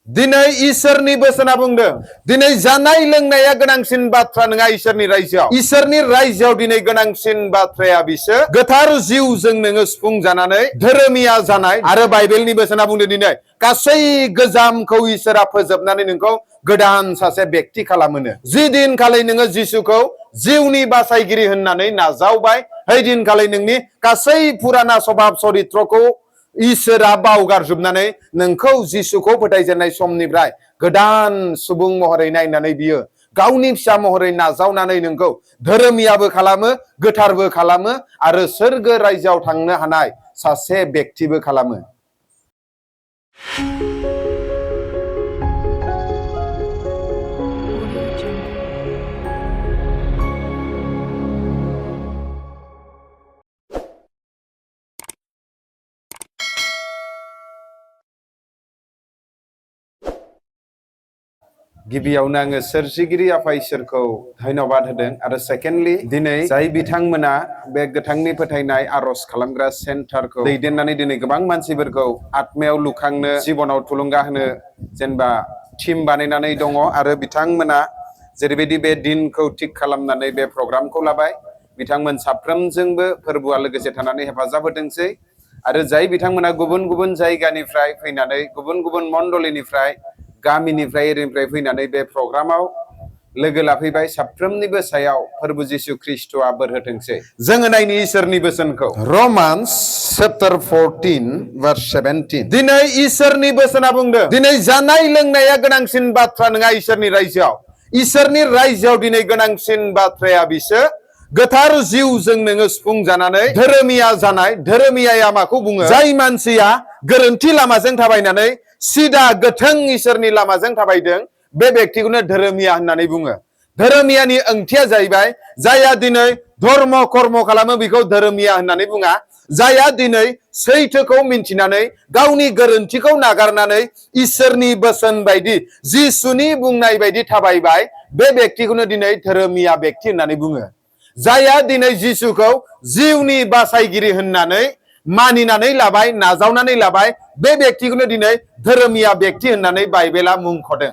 दिनै इसोरनि बोसोना बुंदों दिनै जानाय लोंनाया गोनांसिन बाथ्रा नङा इसोरनि रायजोआव दिनै गोनांसिन बाथ्राया बिसो गोथार जिउजों नोङो सुफुंजानानै धोरोमिया जानाय आरो बाइबेलनि बोसोना बुंदों दिनै गासै गोजामखौ इसोरा फोजोबनानै नोंखौ गोदान सासे बेक्ति खालामोनो जि दिनखालि नोङो जिसुखौ जिउनि बासायगिरि होननानै नाजावबाय बै दिनखालि नोंनि गासै पुराना स्वभाब चरित्रखौ इसोरा बावगारजोबनानै नोंखौ जिसुखौ फोथायजेननाय समनिफ्राय गोदान सुबुं महरै नायनानै बियो गावनि फिसा महरै नाजावनानै नोंखौ धोरोमियाबो खालामो गोथारबो खालामो आरो सोरगो रायजोआव थांनो हानाय सासे बेक्तिबो खालामो। गिबियावनो आङो सोरजिगिरि आफा इसोरखौ धन्यबाद होदों आरो सेकेन्डलि दिनै जाय बिथांमोना बे गोथांनि फोथायनाय आरज खालामग्रा सेन्टारखौ दैदेननानै दिनै गोबां मानसिफोरखौ आत्मायाव लुखांनो जिबनाव थुलुंगा होनो जेनेबा टीम बानायनानै दङ आरो बिथांमोना जेरैबायदि बे दिनखौ थिक खालामनानै बे प्रग्रामखौ लाबाय बिथांमोन साफ्रोमजोंबो फोरबोआ लोगोसे थानानै हेफाजाब होदोंसै आरो जाय बिथांमोना गुबुन गुबुन जायगानिफ्राय फैनानै गुबुन गुबुन मण्डलीनिफ्राय गामिनिफ्राय एरिनिफ्राय फैनानै बे प्रग्रामाव लोगो लाफैबाय साफ्रोमनिबो सायाव फोरबो जिसु ख्रीष्टआ बोर होथोंसै। जोङो नायनि इसोरनि बोसोनखौ रमान्स चैप्टार 14 verse 17 दिनै इसोरनि बोसोना बुंदों दिनै जानाय लोंनाया गोनांसिन बाथ्रा नङा इसोरनि रायजोआव दिनै गोनांसिन बाथ्राया बिसो गोथार जिउजों नोङो सुफुंजानानै धोरोमिया जानाय धोरोमियाया माखौ बुङो जाय मानसिया गोरोन्थि लामाजों थाबायनानै सिदा गोथों इसोरनि लामाजों थाबायदों बे बेक्तिखौनो धोरोमिया होननानै बुङो। धोरोमियानि ओंथिया जाहैबाय जायहा दिनै धर्म कर्म खालामो बेखौ धोरोमिया होननानै बुङा जायहा दिनै सैथोखौ मिन्थिनानै गावनि गोरोन्थिखौ नागारनानै इसोरनि बोसोन बायदि जिसुनि बुंनाय बायदि थाबायबाय बे बेक्तिखौनो दिनै धोरोमिया बेक्ति होननानै बुङो। जायहा दिनै जिसुखौ जिउनि बासायगिरि होननानै मानिनानै लाबाय नाजावनानै लाबाय बे बेक्तिखौनो दिनै धोरोमिया बेक्ति होननानै बाइबेला मुंख'दों।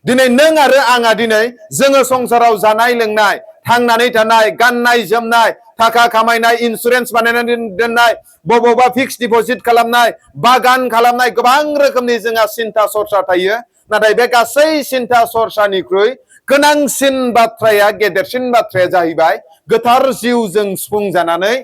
दिनै नों आरो आंहा दिनै जोङो संसाराव जानाय लोंनाय थांनानै थानाय गाननाय जोमनाय थाखा खामायनाय इन्सुरेन्स बानायनानै दोननाय बबावबा फिक्स डिपजिट खालामनाय बागान खालामनाय गोबां रोखोमनि जोंहा सिन्था सरसा थायो नाथाय बे गासै सिन्था सरसानिख्रुइ गोनांसिन बाथ्राया गेदेरसिन बाथ्राया जाहैबाय गोथार जिउजों सुफुंजानानै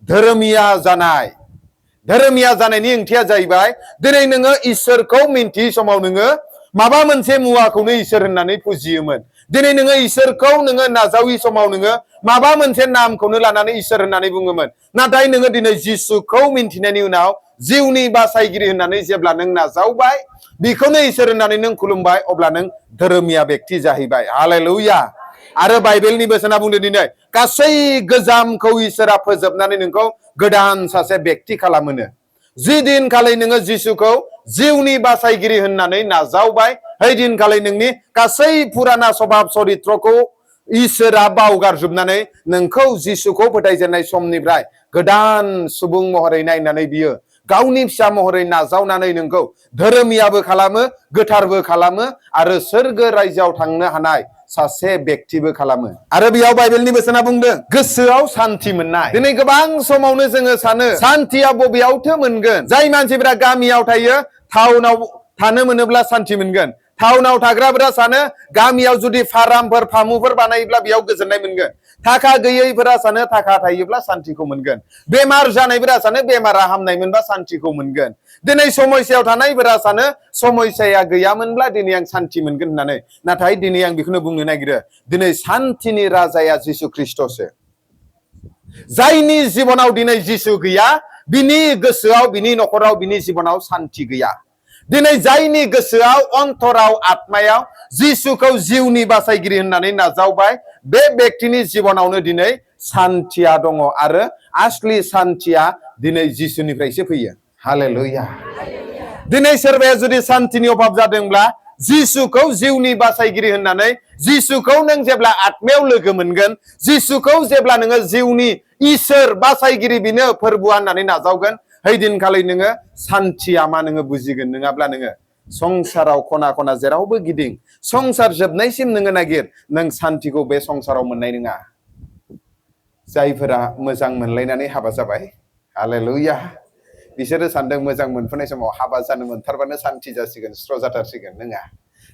धोरोमिया जानायनि ओंथिया जाहैबाय दिनै नोङो इसोरखौ मिन्थियै समाव नोङो माबा मोनसे मुवाखौनो इसोर होननानै फुजियोमोन दिनै नोङो इसोरखौ नोङो नाजावि समाव नोङो माबा मोनसे नामखौनो लानानै इसोर होननानै बुङोमोन नाथाय नोङो दिनै जिसुखौ मिन्थिनायनि उनाव जिउनि बासायगिरि होननानै जेब्ला नों नाजावबाय बेखौनो इसोर होननानै नों खुलुमबाय अब्ला नों धोरोमिया बेक्ति जाहैबाय। हालेलुया। आरो बाइबेलनि बोसोना बुंदों दिनै गासै गोजामखौ इसोरा फोजोबनानै नोंखौ गोदान सासे बेक्ति खालामोनो जि दिनखालि नोङो जिसुखौ जिउनि बासायगिरि होननानै नाजावबाय बै दिनखालि नोंनि गासै पुराना स्वभाब चरित्रखौ इसोरा बावगारजोबनानै नोंखौ जिसुखौ फोथायजेननाय समनिफ्राय गोदान सुबुं महरै नायनानै बियो गावनि फिसा महरै नाजावनानै नोंखौ धोरोमियाबो खालामो गोथारबो खालामो आरो सोरगो रायजोआव थांनो हानाय सासे बेक्तिबो खालामो। आरो बेयाव बाइबेलनि बोसोना बुंदों गोसोआव सान्ति मोननाय। दिनै गोबां समावनो जोङो सानो सान्तिया बबेयावथो मोनगोन जाय मानसिफोरा गामियाव थायो टाउनाव थानो मोनोब्ला सान्ति मोनगोन टाउनाव थाग्राफोरा सानो गामियाव जुदि फार्मफोर फामुफोर बानायोब्ला बेयाव गोजोननाय मोनगोन थाखा गैयैफोरा सानो थाखा थायोब्ला सान्तिखौ मोनगोन बेमार जानायफोरा सानो बेमारा हामनाय मोनबा सान्तिखौ मोनगोन दिनै समस्यायाव थानायफोरा सानो समस्याया गैयामोनब्ला दिनै आं सान्ति मोनगोन होननानै नाथाय दिनै आं बेखौनो बुंनो नागिरो दिनै सान्तिनि राजाया जिसु ख्रीष्टसो जायनि जिबनाव दिनै जिसु गैया बिनि गोसोआव बिनि नखराव बिनि जिबनाव सान्ति गैया। दिनै जायनि गोसोआव अन्तराव आत्मायाव जिसुखौ जिउनि बासायगिरि होननानै नाजावबाय बे बेक्तिनि जिबनावनो दिनै सान्तिया दङ आरो आसलि सान्तिया दिनै जिसुनिफ्रायसो फैयो। हालेलुया। दिनै सोरबाया जुदि सान्तिनि अभाब जादोंब्ला जिसुखौ जिउनि बासायगिरि होननानै जिसुखौ नों जेब्ला आत्मायाव लोगो मोनगोन जिसुखौ जेब्ला नोङो जिउनि इसोर बासायगिरि बिनो फोरबुआ होननानै नाजावगोन बै दिनखालि नोङो सान्तिया मा नोङो बुजिगोन नङाब्ला नोङो संसाराव खना खना जेरावबो गिदिं संसार जोबनायसिम नोङो नागिर नों सान्तिखौ बे संसाराव मोननाय नङा जायफोरा मोजां मोनलायनानै हाबा जाबाय हालेलुया बिसोरो सानदों मोजां मोनफुनाय समाव हाबा जानो मोनथारबानो सान्ति जासिगोन स्र जाथारसिगोन नङा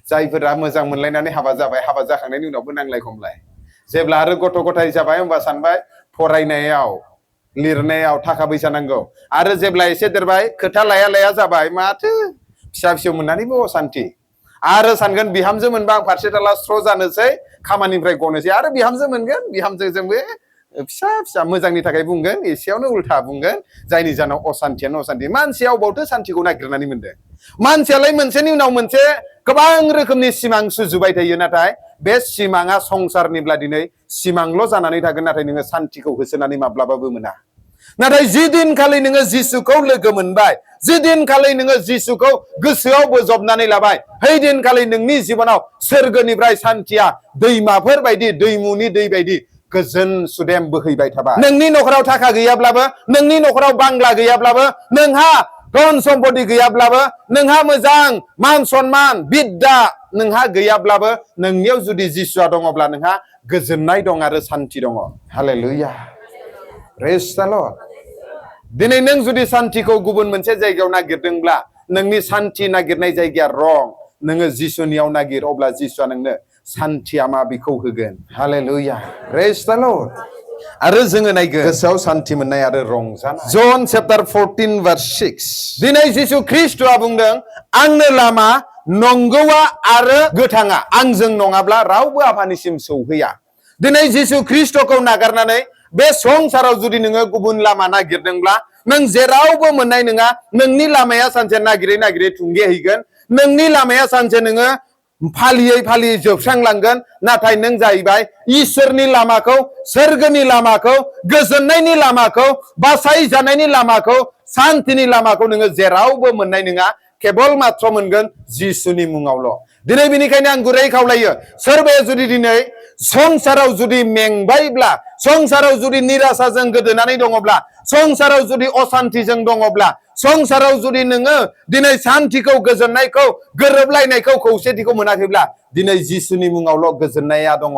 जायफोरा मोजां मोनलायनानै हाबा जाबाय हाबा जाखांनायनि उनावबो नांलाय खमलाय जेब्ला आरो गथ' गथाय जाबाय होमबा सानबाय फरायनायाव लिरनायाव थाखा फैसा नांगौ आरो जेब्ला एसे देरबाय खोथा लाया लाया जाबाय माथो फिसा फिसौ मोननानैबो असान्ति आरो सानगोन बिहामजो मोनबा आं फारसे थाला स्र जानोसै खामानिनिफ्राय गनोसै आरो बिहामजो मोनगोन बिहामजोजोंबो फिसा फिसा मोजांनि थाखाय बुंगोन एसेयावनो उल्था बुंगोन जायनि जाहोनाव असान्तियानो असान्ति मानसिया अबावथो सान्तिखौ नागिरनानै मोनदों मानसियालाय मोनसेनि उनाव मोनसे गोबां रोखोमनि सिमां सुजुबाय थायो नाथाय बे सिमाङा संसारनिब्ला दिनै सिमांल' जानानै थागोन नाथाय नोङो सान्तिखौ होसोनानै माब्लाबाबो मोना नाथाय जि दिनखालि नोङो जिसुखौ लोगो मोनबाय जि दिनखालि नोङो जिसुखौ गोसोआव बोजबनानै लाबाय बै दिनखालि नोंनि जिबनाव सोरगोनिफ्राय सान्तिया दैमाफोर बायदि दैमुनि दै बायदि गोजोन सुदेम बोहैबाय थाबाय नोंनि न'खराव थाखा गैयाब्लाबो नोंनि न'खराव बांला गैयाब्लाबो नोंहा धन सम्पति गैयाब्लाबो नोंहा मोजां मान सन्मान बिद्दा नोंहा गैयाब्लाबो नोंनियाव जुदि जिसुआ दङब्ला नोंहा गोजोननाय दं आरो सान्ति दङ हालेलुया प्रेज द लर्ड दिनै नों जुदि सान्तिखौ गुबुन मोनसे जायगायाव नागिरदोंब्ला नोंनि सान्ति नागिरनाय जायगाया रं नोङो जिसुनियाव नागिर अब्ला जिसुआ नोंनो सान्तिया मा बेखौ होगोन हालेलुया प्रेज द लर्ड आरो जोङो नायगोन गोसोआव सान्ति मोननाय आरो रंजानाय जन चैप्टार 14 verse 6 दिनै जिसु ख्रीष्टआ बुंदों आंनो लामा नंगौआ आरो गोथाङा आंजों नङाब्ला रावबो आफानिसिम सौहैया दिनै जिसु ख्रीष्टखौ नागारनानै बे संसाराव जुदि नोङो गुबुन लामा नागिरदोंब्ला नों जेरावबो मोननाय नङा नोंनि लामाया सानसे नागिरै नागिरै थुंगेहैगोन नोंनि लामाया सानसे नोङो फालियै फालियै जोबस्रांलांगोन नाथाय नों जाहैबाय इसोरनि लामाखौ सोरगोनि लामाखौ गोजोननायनि लामाखौ बासायजानायनि लामाखौ सान्तिनि लामाखौ नोङो जेरावबो मोननाय नङा केबल मात्र मोनगोन जिसुनि मुङावल दिनै बेनिखायनो आं गुरै खावलायो सोरबाया जुदि दिनै संसाराव जुदि मेंबायब्ला संसाराव जुदि निराशाजों गोदोनानै दङब्ला संसाराव जुदि असान्तिजों दङब्ला संसाराव जुदि नोङो दिनै सान्तिखौ गोजोननायखौ गोरोबलायनायखौ खौसेथिखौ मोनाखैब्ला दिनै जिसुनि मुङावल गोजोननाया दङ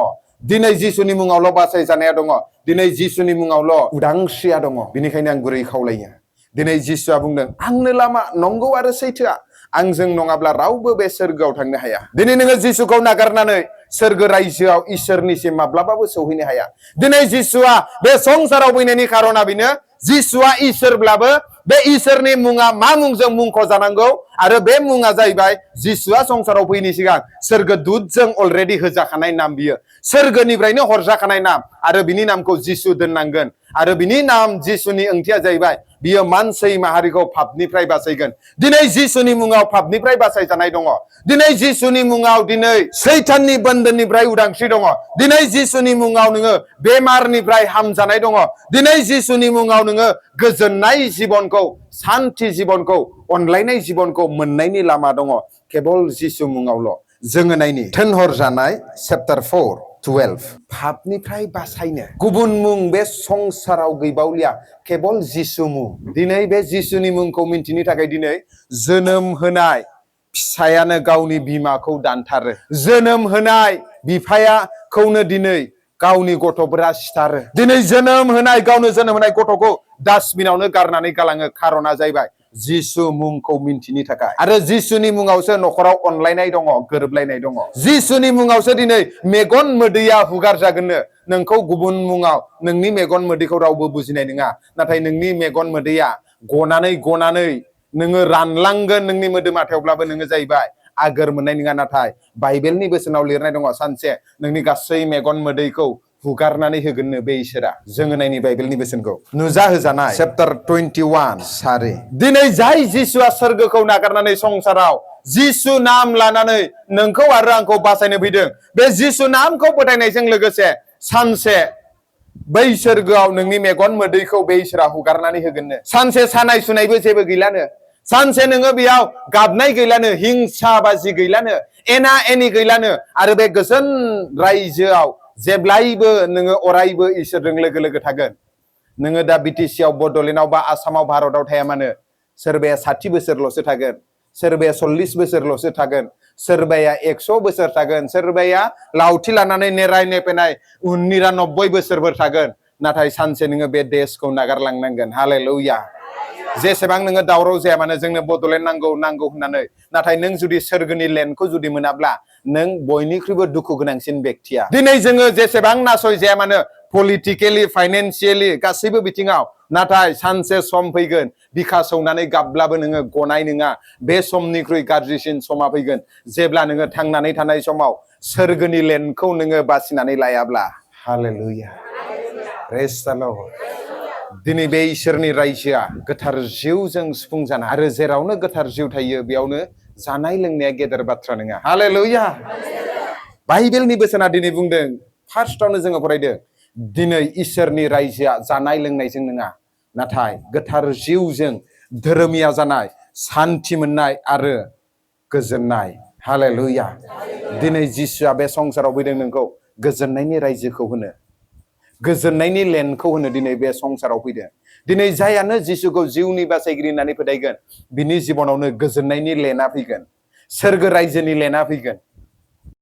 दिनै जिसुनि मुङावल बासायजानाया दङ दिनै जिसुनि मुङावल उदांस्रिया दङ बेनिखायनो आं गुरै खावलायो दिनै जिसुआ बुंदों आंनो लामा नंगौ आरो सैथोआ आंजों नङाब्ला रावबो बे सोरगोआव थांनो हाया दिनै नोङो जिसुखौ नागारनानै सोरगो रायजोआव इसोरनिसिम माब्लाबाबो सौहैनो हाया दिनै जिसुआ बे संसाराव फैनायनि खारना बेनो जिसुआ इसोरब्लाबो बे इसोरनि मुङा मा मुंजों मुंख'जानांगौ आरो बे मुङा जाहैबाय जिसुआ संसाराव फैनि सिगां सोरगोदूतजों अलरेडि होजाखानाय नाम बियो सोरगोनिफ्रायनो हरजाखानाय नाम आरो बिनि नामखौ जिसु दोननांगोन आरो बिनि नाम जिसुनि ओंथिया जाहैबाय बियो मानसि माहारिखौ पापनिफ्राय बासायगोन दिनै जिसुनि मुङाव पापनिफ्राय बासायजानाय दङ दिनै जिसुनि मुङाव दिनै सैताननि बन्दोननिफ्राय उदांस्रि दङ दिनै जिसुनि मुङाव नोङो बेमारनिफ्राय हामजानाय दङ दिनै जिसुनि मुङाव नोङो गोजोननाय जिबनखौ सान्ति जिबनखौ अनलायनाय जिबनखौ मोननायनि लामा दङ केबल जिसु मुङावल जोङो नायनि थिनहरजानाय चैप्टार 4:12 पापनिफ्राय बासायनो गुबुन मुं बे संसाराव गैबावलिया केबल जिसु मुं दिनै बे जिसुनि मुंखौ मिन्थिनो थाखाय दिनै जोनोम होनाय फिसायानो गावनि बिमाखौ दानथारो जोनोम होनाय बिफायाखौनो दिनै गावनि गथ'फोरा सिथारो दिनै जोनोम होनाय गावनो जोनोम होनाय गथ'खौ डास्टबिनावनो गारनानै गालाङो खारना जाहैबाय जिसु मुंखौ मिन्थिनो थाखाय आरो जिसुनि मुङावसो न'खराव अनलायनाय दङ गोरोबलायनाय दङ जिसुनि मुङावसो दिनै मेगन मोदैया हुगार जागोननो नोंखौ गुबुन मुङाव नोंनि मेगन मोदैखौ रावबो बुजिनाय नङा नाथाय नोंनि मेगन मोदैया गनानै नोङो रानलांगोन नोंनि मोदोमा थेवब्लाबो नोङो जाहैबाय आगोर मोननाय नङा नाथाय बाइबेलनि बोसोनाव लिरनाय दङ सानसे नोंनि गासै मेगन मोदैखौ हुगारनानै होगोननो बे इसोरा जोङो नायनि बाइबेलनि बोसोनखौ नुजा होजानाय चैप्टार 21 सारि दिनै जाय जिसुआ सोरगोखौ नागारनानै संसाराव जिसु नाम लानानै नोंखौ आरो आंखौ बासायनो फैदों बे जिसु नामखौ फोथायनायजों लोगोसे सानसे बै सोरगोआव नोंनि मेगन मोदैखौ बे इसोरा हुगारनानै होगोननो सानसे सानाय सुनायबो जेबो गैलानो सानसे नोङो बेयाव गाबनाय गैलानो हिंसा बाजि गैलानो एना एनि गैलानो आरो बे गोजोन रायजोआव जेब्लायबो नोङो अरायबो इसोरजों लोगो लोगो थागोन नोङो दा बिटिसिआव बड'लेण्डआव बा आसामाव भारतआव थाया मानो सोरबाया 60 बोसोरल'सो थागोन सोरबाया 40 बोसोरल'सो थागोन सोरबाया 100 बोसोर थागोन सोरबाया लावथि लानानै नेराय नेपेनाय 99 बोसोरफोर थागोन नाथाय सानसे नोङो बे देशखौ नागारलांनांगोन हालेलुया जेसेबां नोङो दावराव जाया मानो जोंनो बडलेण्ड नांगौ होननानै नाथाय नों जुदि सोरगोनि लेन्डखौ जुदि मोनाब्ला नों बयनिख्रुइबो दुखु गोनांसिन व्यक्तिया दिनै जोङो जेसेबां नासय जाया मानो पलिटिकेलि फाइनान्सियेलि गासैबो बिथिङाव नाथाय सानसे सम फैगोन बिखा सौनानै गाबब्लाबो नोङो गनाय नङा बे समनिख्रुइ गाज्रिसिन समा फैगोन जेब्ला नोङो थांनानै थानाय समाव सोरगोनि लेन्डखौ नोङो बासिनानै लायाब्ला हालेलुया प्रेज द लर्ड दिनै बे इसोरनि रायजोआ गोथार जिउजों सुफुं जानाय आरो जेरावनो गोथार जिउ थायो बेयावनो जानाय लोंनाया गेदेर बाथ्रा नङा हालेलुया बाइबेलनि बोसोना दिनै बुंदों फार्स्टआवनो जोङो फरायदों दिनै इसोरनि रायजोआ जानाय लोंनायजों नङा नाथाय गोथार जिउजों धोरोमिया जानाय सान्थि मोननाय आरो गोजोननाय हालेलुया दिनै जिसुआ बे संसाराव फैदों नोंखौ गोजोननायनि रायजोखौ होनो गोजोननायनि लेन्डखौ होनो दिनै बे संसाराव फैदों दिनै जायानो जिसुखौ जिउनि बासायगिरि होननानै फोथायगोन बिनि जिबनावनो गोजोननायनि लेन्डआ फैगोन सोरगो रायजोनि लेन्डआ फैगोन